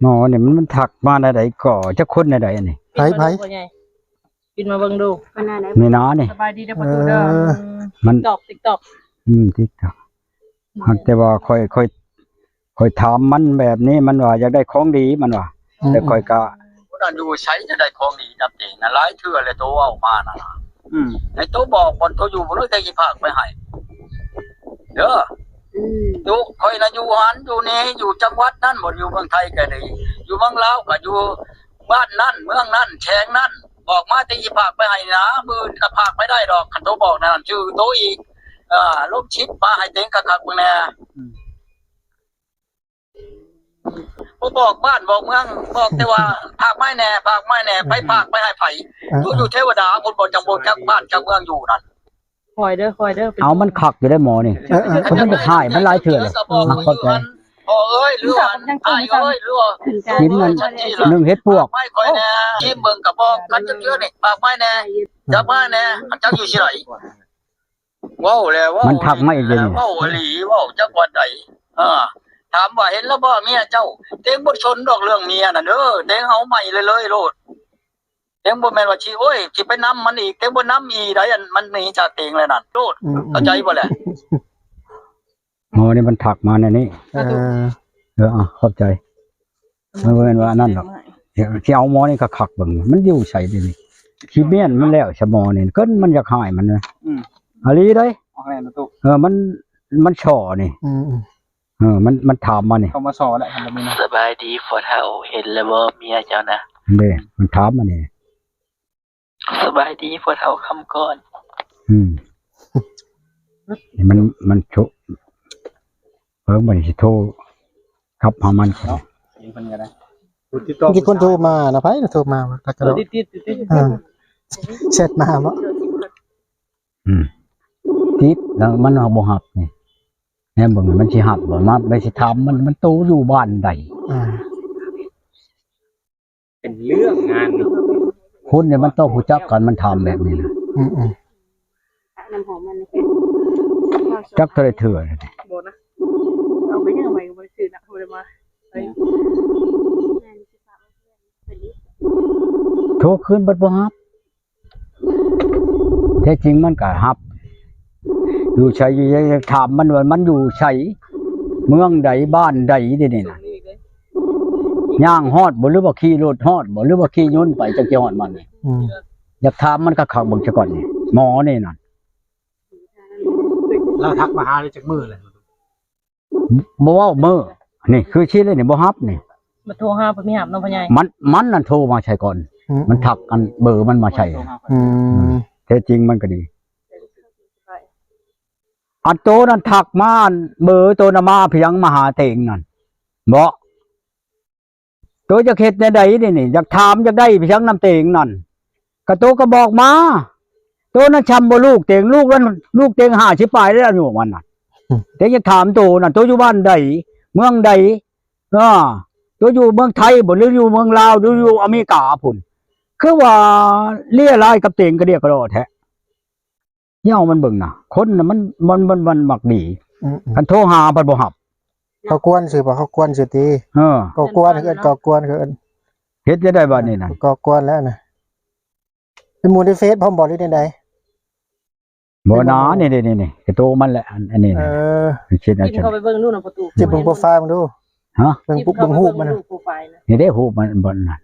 ໝໍນີ້ມັນ ມັນທັກມາແນວໃດກໍ ຈັກຄົນແນວໃດອັນນີ້? ໃຜ ໃຜ? ພໍ່ໃຫຍ່ ປິ່ນມາເບິ່ງດູ ອັນນັ້ນນະ ນີ້ນະນີ້ ສະບາຍດີເດີພໍ່ຕູ້ເດີ ເອີ ອືມ ມັນ TikTok TikTok ອືມ TikTok ຫາກແຕ່ວ່າຂ້ອຍ ຂ້ອຍ ຂ້ອຍຖາມມັນແບບນີ້ ມັນວ່າຢາກໄດ້ຂອງດີ ມັນວ່າ ອືມ ແຕ່ຂ້ອຍກະ ຜູ້ນັ້ນຢູ່ໃສຈະໄດ້ຂອງດີນຳເອງນະ ຫຼາຍເທື່ອແລ້ວໂຕເວົ້າມານະ ອືມ ໃຫ້ໂຕບອກບ່ອນໂຕຢູ່ ບໍ່ຮູ້ແຕ່ຊິພາກໄປໃຫ້ເດີ ອືມ ໂຕ ຂ້ອຍນະຢູ່ຫັ້ນຢູ່ນີ້ ຢູ່ຈັງຫວັດນັ້ນ ບໍ່ຢູ່ເມືອງໄທກະໄດ້ ຢູ່ເມືອງລາວກະຢູ່ ບ້ານນັ້ນເມືອງນັ້ນແຂວງນັ້ນ ບອກມາແຕ່ຊິພາກໄປໃຫ້ນະ ມື້ອື່ນກໍພາກໄປໄດ້ດອກ ຄັນໂຕບອກນັ້ນ ຊື່ໂຕອີກ ເອີ ລົງຊິດມາໃຫ້ເຕັງຄັກໆເບິ່ງແດ່ ອືມ ບໍ່ບອກບ້ານບອກເມືອງ ບອກແຕ່ວ່າພາກໄມ້ແດ່ ພາກໄມ້ແດ່ ອືມ ໃຜພາກໄປໃຫ້ໃຜ ເອີ ໂຕຢູ່ເທວະດາພຸ້ນ ບໍ່ຈັກ ບໍ່ຈັກບ້ານຈັກເມືອງຢູ່ນັ້ນ ຄອຍເດີ ຄອຍເດີ ເອົາ ມັນຄັກຢູ່ໄດໝໍນີ້ ເອີ ເອີ ເພາະມັນຢາກຫາຍມັນຫຼາຍເທື່ອແລ້ວ ອ່າ ຂອບໃຈ ພໍ່ເອີຍ ຫຼືວ່າອ້າຍເອີຍ ຫຼືວ່າ ກິນນັ້ນ ໜຶ່ງເຫັດປວກ ໄມ້ຂ້ອຍແດ່ ຊິມເບິ່ງກະບໍ່ກັນຈັກເທື່ອນີ້ ຝາກໄມ້ແດ່ ຈັບມາແດ່ ເຈົ້າຢູ່ຊິໄດ ເວົ້າແລ້ວ ມັນທັກມາອີກເດຍນີ້ ເວົ້າອີ່ຫຼີ ເວົ້າຈັກວັນໃດ ເອີ ຖາມວ່າເຫັນແລ້ວບໍ່ເມຍເຈົ້າ ເຕັງບໍ່ສົນດອກເລື່ອງເມຍນັ້ນເດີ ເຕັງເອົາໃໝ່ເລີຍໆໂລດ ເຕັງບໍ່ແມ່ນວ່າຊິ ໂອ້ຍ ຊິໄປນຳມັນອີກ ເຕັງບໍ່ນຳອີ່ໃດ ອັນມັນໜີຈາກເຕັງແລ້ວນັ້ນໂລດ ອືມ ເຂົ້າໃຈບໍ່ແຫຼະ? ໝໍນີ້ມັນທັກມາແນວນີ້ ເອີ ເອີ ອ່າ ຂອບໃຈ ມັນບໍ່ແມ່ນວ່າອັນນັ້ນດອກ ຊິເອົາໝໍນີ້ຄັກໆເບິ່ງ ມັນຢູ່ໃສດຽວນີ້ ຊິແມ່ນມັນແລ້ວຊະໝໍນີ້ ເກີນມັນຢາກຫາຍມັນນະ ອືມ ອີ່ຫຼີເດ້ ເອົາໃຫ້ນະຕຸ ເອີ ມັນ ມັນສໍ້ນີ້ ອືມ ເອີ ມັນ ມັນຖາມມານີ້ ເຂົ້າມາສໍ້ແລ້ວ ສະບາຍດີພໍ່ເຖົ້າ ເຫັນແລ້ວບໍ່ເມຍເຈົ້ານະ ເດ້ ມັນຖາມມານີ້ ສະບາຍດີພໍ່ເຖົ້າຄຳກ່ອນ ອືມ ມັນ ມັນໂທ ເບິ່ງບັດນີ້ຊິໂທກັບຫາມັນເນາະ ເພິ່ນກໍໄດ້ ມີຄົນໂທມານະ ໃຜໂທມາ ແລ້ວກໍ ຕິດໆ ຕິດໆ ເອີ ແຊັດມາບໍ ອືມ ຕິດແລ້ວມັນເອົາບໍ່ຮັບນີ້ ແນມເບິ່ງມັນຊິຮັບບໍ່ ມາໄປຊິຖາມມັນ ມັນໂຕຢູ່ບ້ານໃດ ອ່າ ເປັນເລື່ອງງານນີ້ ຄົນນີ້ມັນຕ້ອງຮູ້ຈັກກັນ ມັນຖາມແບບນີ້ນະ ອືມໆ ນ້ຳຫອມມັນນີ້ ຈັກເທົ່າໃດເທື່ອ ບໍ່ນະ ເອົາໄປຍັງໃໝ່ກໍບໍ່ໄດ້ຊື້ນະ ບໍ່ໄດ້ມາ ໂທຄືນບັດບໍ່ຮັບ ແທ້ຈິງມັນກໍຮັບ ຢູ່ໃສຢູ່ໃສ ຖາມມັນວ່າມັນຢູ່ໃສ ເມືອງໃດ ບ້ານໃດ ດຽວນີ້ນະ ຍ່າງຮອດບໍ່ ຫຼືວ່າຂີ່ລົດຮອດບໍ່ ຫຼືວ່າຂີ່ຍົນໄປ ຈັກຊິຮອດມັນ ອືມ ຢາກຖາມມັນຄັກໆເບິ່ງຊະກ່ອນນີ້ ໝໍນີ້ນັ້ນ ລາວທັກມາຫາໄດ້ຈັກມື້ແລ້ວ? ບໍ່ເວົ້າມື້ ນີ້ຄືຊິເລີຍນີ້ ບໍ່ຮັບນີ້ ມາໂທຫາບໍ່ມີຮັບເນາະພໍ່ໃຫຍ່ ມັນ ມັນນັ້ນໂທມາໃສ່ກ່ອນ ອືມ ມັນທັກອັນເບີມັນມາໃສ່ ອືມ ແທ້ຈິງມັນກໍດີ ອັນໂຕນັ້ນທັກມາ ອັນເບີໂຕນັ້ນມາພຽງມາຫາເຕັງນັ້ນ ເບາະ ໂຕຢາກເຮັດແນວໃດນີ້ ນີ້ ຢາກຖາມຢາກໄດ້ໄປຫຍັງນຳເຕັງນັ້ນ ກະໂຕກໍບອກມາ ໂຕນັ້ນຊ່ຳບໍ່ລູກເຕັງ ລູກນັ້ນ ລູກເຕັງຫ້າສິບປາຍແລ້ວອາຍຸມັນນະ ອືມ ເຕັງຢາກຖາມໂຕນັ້ນ ໂຕຢູ່ບ້ານໃດ ເມືອງໃດ ເອີ ໂຕຢູ່ເມືອງໄທບໍ ຫຼືຢູ່ເມືອງລາວ ຫຼືຢູ່ອາເມລິກາພຸ້ນ ຄືວ່າເລຍລາຍກັບເຕັງກະດຽກກະດໍແທ້. ຢ່າເອົາມັນເບິ່ງນະ ຄົນນະມັນ ມັນ ມັນ ມັນມັກດີ ອືມໆ ຄັນໂທຫາພັດບໍ່ຮັບ ເຂົາກວນຊື່ບໍ່ ເຂົາກວນຊື່ຕິ ເອີ ກໍກວນ ເອີ້ນກໍກວນ ເອີ້ນ ເຮັດຈັ່ງໃດບາດນີ້ນະ ກໍກວນແລ້ວນະ ເປັນໝູ່ໃນເຟສພ້ອມບໍ່ ຫຼືແນວໃດ? ບໍ່ນາ ນີ້ໆໆ ກະໂຕມັນແຫຼະ ອັນ ອັນນີ້ ເອີ ມັນຊິນ ເຂົ້າໄປເບິ່ງດູນະປະຕູ ຊິເບິ່ງໂປຣໄຟລ໌ມັນດູ ຮະ ເບິ່ງປຸບ ເບິ່ງຮູບມັນນະ ໂປຣໄຟລ໌ນະ ນີ້ເດ້ຮູບມັນ ບໍ່ນັ້ນ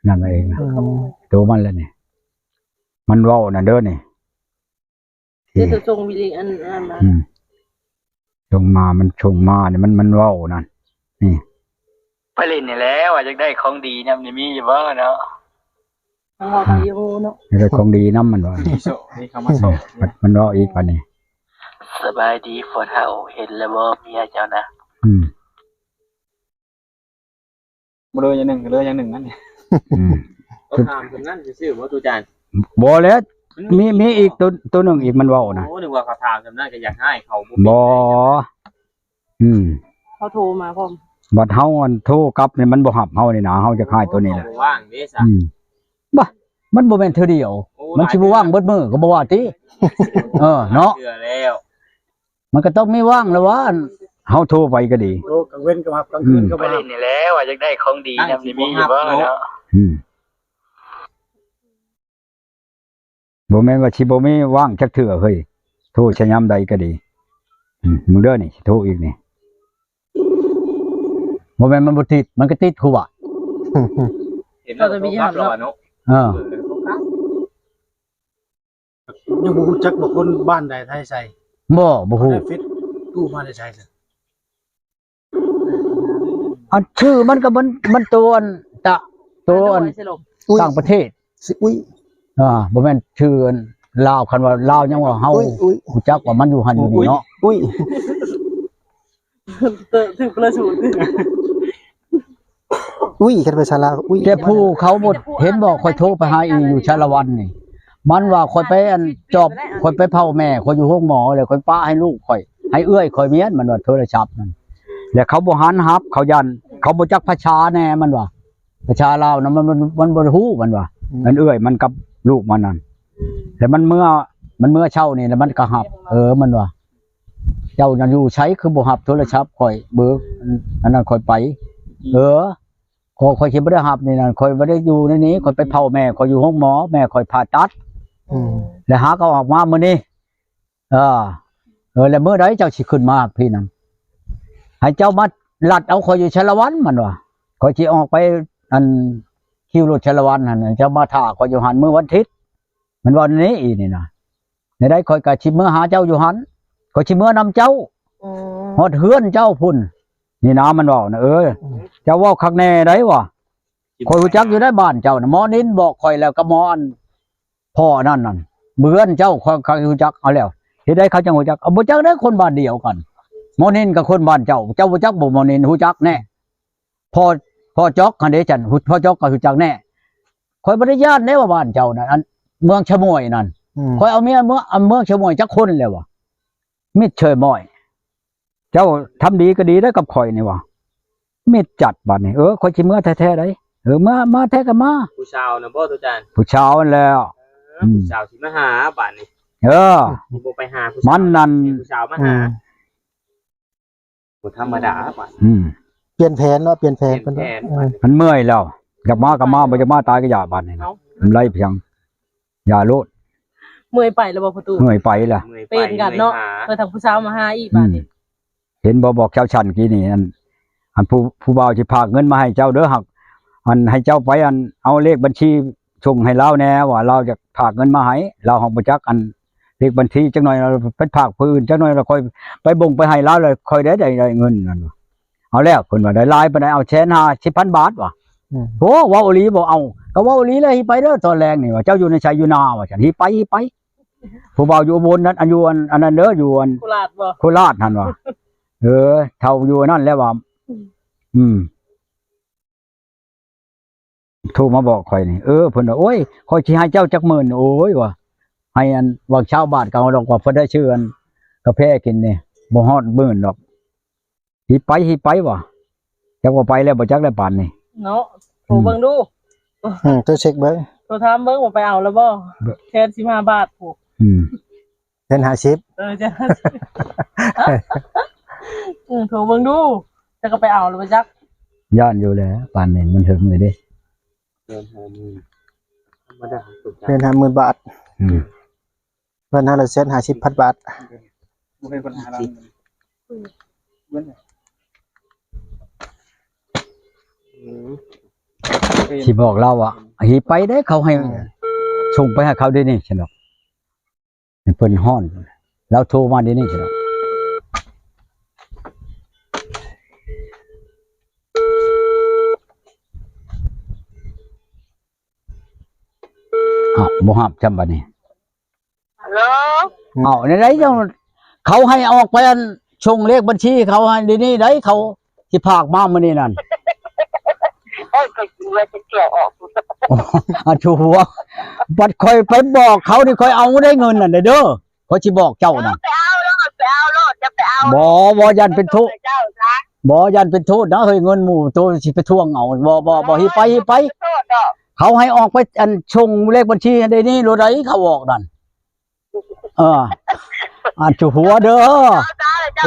ນັ້ນເອງນະ ອືມ ໂຕມັນແຫຼະນີ້ ມັນເວົ້ານັ້ນເດີນີ້ ເດ ທີ່ ໂຕສົ່ງວິດີໂອອັນນັ້ນມາ ອືມ ສົ່ງມາ ມັນສົ່ງມານີ້ ມັນ ມັນເວົ້ານັ້ນ ນີ້ ໄປຫຼິ້ນນີ້ແຫຼະ ວ່າຢາກໄດ້ຂອງດີນຳນີ້ ມີຢູ່ບໍ່ເນາະ? ທາງເວົ້າທາງວິດີໂອເນາະ ຢາກໄດ້ຂອງດີນຳ ມັນວ່າ ມີໂຊ ມີຄຳວ່າໂຊ ອືມ ມັນເວົ້າອີກບາດນີ້ ສະບາຍດີພໍ່ເຖົ້າ ເຫັນແລ້ວບໍ່ເມຍເຈົ້ານະ? ອືມ ບໍ່ເຫຼືອຢ່າງໜຶ່ງ ເຫຼືອຢ່າງໜຶ່ງນັ້ນ ອືມ ເຂົາຖາມສ່ຳນັ້ນຊື່ໆບໍ່ ຕູຈານ? ບໍ່ແຫຼະ ມີ ມີອີກໂຕ ໂຕໜຶ່ງອີກ ມັນເວົ້ານະ ໂອ້ ນຶກວ່າເຂົາຖາມສ່ຳນັ້ນກໍຢາກໃຫ້ເຂົາ ບໍ່ ອືມ ເຂົາໂທມາພ້ອມ ບັດເຮົາອັນໂທກັບນີ້ ມັນບໍ່ຮັບເຮົານີ້ນະ ເຮົາຈະຂາຍໂຕນີ້ແຫຼະ ເຂົາບໍ່ວ່າງເດ້ຊະ ອືມ ບະ ມັນບໍ່ແມ່ນເທື່ອດຽວ ໂອ້ ມັນຊິບໍ່ວ່າງເບິດມື້ກໍບໍ່ວ່າຕິ ເອີ ເນາະ ເທື່ອແລ້ວ ມັນກໍຕ້ອງມີວ່າງແລ້ວວ່າ ເຮົາໂທໄປກໍດີ ໂທກາງເວັນກໍຮັບ ກາງຄືນກໍບໍ່ຮັບ ນີ້ແຫຼະ ວ່າຢາກໄດ້ຂອງດີນຳນີ້ມີຢູ່ບໍ່ເນາະ? ອືມ ບໍ່ແມ່ນວ່າຊິບໍ່ມີວ່າງຈັກເທື່ອເຮີ້ຍ ໂທຊະຍາມໃດກໍດີ. ອືມ ມຶງເດີນີ້ ຊິໂທອີກນີ້ ບໍ່ແມ່ນມັນບໍ່ຕິດ ມັນກໍຕິດຄູວ່າ ເຫັນແລ້ວກໍຕົກກັບແລ້ວເນາະ. ເອີ ຍັງບໍ່ຮູ້ຈັກວ່າຄົນບ້ານໃດໄທໃສ? ບໍ່ ບໍ່ຮູ້. ເຟສຕູ້ມາແຕ່ໃສຊັ້ນ? ອັນຊື່ມັນກໍມັນ ມັນໂຕອັນຕະ ໂຕອັນຕ່າງປະເທດ ຊິອຸ້ຍ ອ່າ ບໍ່ແມ່ນຊື່ອັນລາວ. ຄັນວ່າລາວຍັງວ່າເຮົາຮູ້ຈັກວ່າມັນຢູ່ຫັ້ນຢູ່ນີ້ເນາະ ອຸ້ຍ ຖືກປະລະສູນ ອຸ້ຍ ຄັນພາສາລາວ ອຸ້ຍ. ແຕ່ຜູ້ເຂົາບໍ່ເຫັນບໍ່ ຂ້ອຍໂທໄປຫາອີຢູ່ສາລະວັນນີ້ ມັນວ່າຂ້ອຍໄປອັນຈອບ ຂ້ອຍໄປເຝົ້າແມ່ຂ້ອຍຢູ່ໂຮງໝໍ ແລ້ວຂ້ອຍປະໃຫ້ລູກຂ້ອຍ ໃຫ້ເອື້ອຍຂ້ອຍເມຍນ ມັນວ່າໂທລະສັບນັ້ນ ແລ້ວເຂົາບໍ່ຫັນຮັບ ເຂົາຢ້ານ ເຂົາບໍ່ຈັກພາສາແດ່ ມັນວ່າ ພາສາລາວນະ ມັນ ມັນ ມັນບໍ່ຮູ້ ມັນວ່າ ອືມ ອັນເອື້ອຍມັນກັບລູກມັນນັ້ນ ແລ້ວມັນເມືອ ມັນເມືອເຊົ້ານີ້ ແລ້ວມັນກໍຮັບ ເອີ ມັນວ່າ ເຈົ້ານັ້ນຢູ່ໃສ ຄືບໍ່ຮັບໂທລະສັບຂ້ອຍ ເບີອັນນັ້ນຂ້ອຍໄປ ເອີ ຂ້ອຍ ຂ້ອຍຊິບໍ່ໄດ້ຮັບນີ້ນັ້ນ ຂ້ອຍບໍ່ໄດ້ຢູ່ໃນນີ້ ຂ້ອຍໄປເຝົ້າແມ່ຂ້ອຍຢູ່ໂຮງໝໍ ແມ່ຂ້ອຍຜ່າຕັດ ອືມ ແລ້ວຫາກໍອອກມາມື້ນີ້ ເອີ ເອີ ແລ້ວມື້ໃດເຈົ້າຊິຂຶ້ນມາພີ້ນັ້ນ ໃຫ້ເຈົ້າມາລັດເອົາຂ້ອຍຢູ່ສາລະວັນ ມັນວ່າ ຂ້ອຍຊິອອກໄປອັນຄິວລົດສາລະວັນຫັ້ນ ເຈົ້າມາຖ້າຂ້ອຍຢູ່ຫັ້ນມື້ວັນທິດ ມັນເວົ້າແນວນີ້ອີກນີ້ນະ. ແນວໃດຂ້ອຍກໍຊິເມືອຫາເຈົ້າຢູ່ຫັ້ນ ຂ້ອຍຊິເມືອນຳເຈົ້າ ອືມ ຮອດເຮືອນເຈົ້າພຸ້ນ ນີ້ນະ ມັນເວົ້ານະ. ເອີ ອືມ ເຈົ້າເວົ້າຄັກແນ່ໃດວະ ຂ້ອຍຮູ້ຈັກຢູ່ໃນບ້ານເຈົ້ານະ ໝໍນິນບອກຂ້ອຍແລ້ວ ກັບໝໍອັນພໍ່ນັ້ນນັ້ນ ເມືອນເຈົ້າ ຂ້ອຍ ຂ້ອຍຮູ້ຈັກ. ເອົາແລ້ວ ເຮັດໃດເຂົາຈັ່ງຮູ້ຈັກ? ເອົາ ບໍ່ຈັກເດ້ ຄົນບ້ານດຽວກັນ ໝໍນິນກັບຄົນບ້ານເຈົ້າ ເຈົ້າຮູ້ຈັກບໍ່? ໝໍນິນຮູ້ຈັກແນ່ ພໍ່ ພໍ່ຈອກຫັ້ນເດ້ ຈັ່ງພໍ່ຈອກກໍຮູ້ຈັກແນ່. ຂ້ອຍບໍ່ໄດ້ຢ້ານເດ້ວ່າບ້ານເຈົ້ານັ້ນ ອັນເມືອງຊະໝວຍນັ້ນ ອືມ ຂ້ອຍເອົາເມຍເມືອງ ເມືອງຊະໝວຍຈັກຄົນແລ້ວວະ ມິດເຊີຍໝອຍ ເຈົ້າທຳດີກໍດີໄດ້ກັບຂ້ອຍນີ້ຫວາ ມິດຈັດບາດນີ້. ເອີ ຂ້ອຍຊິເມືອແທ້ໆໃດ໋ ເອີ ເມືອ ມາແທ້ກໍມາ. ຜູ້ສາວນະບໍ່ ໂຕຈານ? ຜູ້ສາວຫັ້ນແຫຼ້ວ ເອີ ອືມ ຜູ້ສາວຊິມາຫາບາດນີ້ ເອີ ຊິບໍ່ໄປຫາຜູ້ສາວ ມັນນັ້ນ ຜູ້ສາວມາຫາ ອືມ ບໍ່ທຳມະດາບາດ ອືມ ປ່ຽນແຜນເນາະ ປ່ຽນແຜນ ປ່ຽນແຜນ ເອີ ມັນເມື່ອຍແລ້ວ ຢາກມາກໍມາ ບໍ່ຢາກມາຕາຍກໍຢ່າບາດນີ້ນະ ເອົ້າ ມັນໄຫຼພຽງ ຢ່າໂລດ ເມື່ອຍໄປແລ້ວບໍ່ພໍ່ຕູ້? ເມື່ອຍໄປລະ ເປັນກັນເນາະ ເມື່ອຍທາງຜູ້ສາວມາຫາອີກ ອືມ ບາດນີ້ ເຫັນບໍ່ ບອກເຈົ້າຊັ້ນກີ້ນີ້ ອັນ ອັນຜູ້ ຜູ້ບ່າວຊິຝາກເງິນມາໃຫ້ເຈົ້າເດີ ຫາກ ອັນ ໃຫ້ເຈົ້າໄປ ອັນ ເອົາເລກບັນຊີສົ່ງໃຫ້ລາວແດ່ ວ່າລາວຈະຝາກເງິນມາໃຫ້ ລາວຫາກບໍ່ຈັກ ອັນ ເລກບັນຊີ ຈັກໜ່ອຍໄປຝາກຜູ້ອື່ນ ຈັກໜ່ອຍລະຄ່ອຍໄປບົງໄປໃຫ້ລາວ ລະຄ່ອຍໄດ້ ໄດ້ ໄດ້ເງິນນັ້ນວ່າ. ເອົາແລ້ວ ເພິ່ນວ່າໄດ້ຫຼາຍປານໃດ? ເອົາແສນຫ້າສິບພັນບາດວ່າ. ອືມ ໂອ້ ເວົ້າອີ່ຫຼີບໍ່ເອົາ? ກໍເວົ້າອີ່ຫຼີແຫຼະ ຫິໄປເດີ ຕອນແລງນີ້ວ່າ ເຈົ້າຢູ່ໃນໃສຢູ່ນາວ່າຊັ້ນ ຫິໄປ ຫິໄປ. ຜູ້ບ່າວຢູ່ອຸບົນນັ້ນ ອັນ ຢູ່ອັນ ອັນນັ້ນເດີ ຢູ່ອັນໂຄລາດບໍ່? ໂຄລາດຫັ້ນວ່າ. ເອີ ເຖົ້າຢູ່ອັນນັ້ນແລ້ວວ່າ. ອືມ ອືມ ໂທມາບອກຂ້ອຍນີ້ ເອີ ເພິ່ນວ່າ ໂອ້ຍ ຂ້ອຍຊິໃຫ້ເຈົ້າຈັກໝື່ນ ໂອ້ຍ ວ່າ ໃຫ້ອັນຫວ່າງຊາວບາດກໍເອົາດອກ ວ່າເພິ່ນໄດ້ຊື້ອັນກາແຟກິນນີ້ ບໍ່ຮອດໝື່ນດອກ. ຫິໄປ ຫິໄປວ່າ ຈັກວ່າໄປແລ້ວບໍ່ຈັກແລ້ວປານນີ້ເນາະ. ໂທເບິ່ງດູ ອືມ ໂທເຊັກເບິ່ງ ໂທຖາມເບິ່ງວ່າໄປເອົາແລ້ວບໍ່ ແສນສິບຫ້າບາດພຸ້ນ. ອືມ ແສນຫ້າສິບ ເອີ ແສນຫ້າສິບ ອືມ ໂທເບິ່ງດູ ຈັກກໍໄປເອົາແລ້ວບໍ່ຈັກ. ຢ້ານຢູ່ແຫຼະ ປານນີ້ມັນເຖິງເລີຍເດ້ ແສນຫ້າໝື່ນ ທຳມະດາ ແສນຫ້າໝື່ນບາດ. ອືມ ເງິນເຮົາລະແສນຫ້າສິບພັນບາດ ບໍ່ເປັນບັນຫາລາວ. ອືມ ຊິບອກລາວວ່າ ຫິໄປເດ້ ເຂົາໃຫ້ ເອີ ສົ່ງໄປໃຫ້ເຂົາດຽວນີ້ຊັ້ນດອກ. ໃຫ້ເພິ່ນຮ້ອນ ລາວໂທມາດຽວນີ້ຊັ້ນດອກ. ອ້າວ ບໍ່ຮັບຊ້ຳບາດນີ້. ຮັລໂຫຼ ອ້າວ ແນວໃດເຈົ້າ ເຂົາໃຫ້ອອກໄປ ອັນ ສົ່ງເລກບັນຊີເຂົາໃຫ້ດຽວນີ້ໃດ ເຂົາຊິຝາກມາມື້ນີ້ນັ້ນ. ໂອ້ຍ ຂ້ອຍກິນເບີດຈົນແກ້ວອອກ. ອັນ ໂອ້ ອັນ ໂອ້ ບັດຂ້ອຍໄປບອກເຂົານີ້ ຂ້ອຍເອົາໄດ້ເງິນນັ້ນເດີ ຂ້ອຍຊິບອກເຈົ້ານະ. ເອີ ໄປເອົາໂລດ ໄປເອົາໂລດ ຢ່າໄປເອົາ. ບໍ່ ບໍ່ ຢ້ານເປັນໂທດ ເຈົ້າຊະ ບໍ່ ຢ້ານເປັນໂທດນະເຮີ້ຍ ເງິນໝູ່ໂຕຊິໄປທວງເອົາ. ບໍ່ ບໍ່ ບໍ່ ຫິໄປ ຫິໄປ ເຂົາໃຫ້ອອກໄປ ອັນ ສົ່ງເລກບັນຊີໃຫ້ດຽວນີ້ໂລດໃດ ເຂົາອອກນັ້ນ. ເອີ ອັນຈຸຫົວເດີ.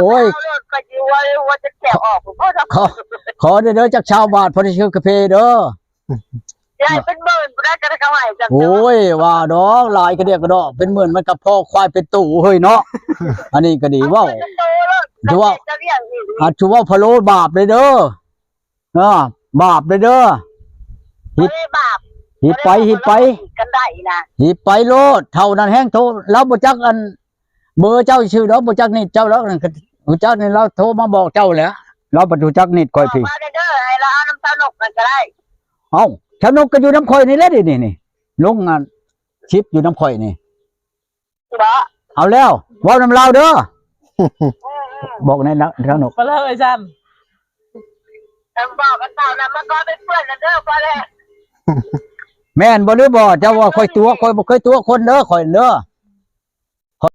ໂອ້ຍ ກໍຊິຫົວ ຫົວຈະແຂວອອກພຸ້ນເນາະ. ຂໍ ຂໍເດີ ຈັກຊາວບາດ ພໍໄດ້ຊື້ກາເຟເດີ. ຢາຍເປັນໝື່ນບໍ່ໄດ້ກໍໄດ້ເຂົາໃຫ້ຈັກ. ໂອ້ຍ ວ່າດອກ ຫຼາຍກະດຽກກະດອກ ເປັນໝື່ນມັນກໍພໍຄວາຍເປັນໂຕເຮີ້ຍເນາະ. ອັນນີ້ກໍດີເວົ້າ ເອົາເປັນໂຕໂລດ ຖືວ່າ ຈະລ້ຽງອີກ. ອາ ຖືວ່າພະໂລບາບເລີຍເດີ. ເອີ ບາບເດີ ເດີ. ຫິດ ບໍ່ໄດ້ບາບ ຫິດໄປ ຫິດໄປ ກັນໄດ້ນະ. ຫິດໄປໂລດ ເຖົ້ານັ້ນແຮງໂທ ລາວບໍ່ຈັກອັນ ເບີເຈົ້າຊື່ດອກ ບໍ່ຈັກນິດເຈົ້າດອກ. ຮູ້ຈັກນີ້ລາວໂທມາບອກເຈົ້າແຫຼະ ລາວບໍ່ຮູ້ຈັກນິດຂ້ອຍພີ້. ບອກມາເດີ ໃຫ້ລາວເອົານຳຊາວນົກນັ້ນກໍໄດ້. ເອົ້າ ຊາວນົກກໍຢູ່ນຳຂ້ອຍນີ້ແຫຼະ ນີ້ ນີ້ ລົງອັນຄລິບຢູ່ນຳຂ້ອຍນີ້. ບໍ່ ເອົາແລ້ວ ເວົ້ານຳລາວເດີ. ອືມໆ ບອກແນ່ນະ ຊາວນົກ ບໍ່ເລີຍຊັ້ນ. ເອີ ບອກກັນເທົ່ານັ້ນ ມັນກໍເປັນເພື່ອນກັນເດີ ພໍແລ້ວ. ແມ່ນບໍ່ຫຼືບໍ່? ເຈົ້າວ່າຂ້ອຍຕົວະ ຂ້ອຍບໍ່ເຄີຍຕົວະຄົນເດີ ຂ້ອຍເດີ.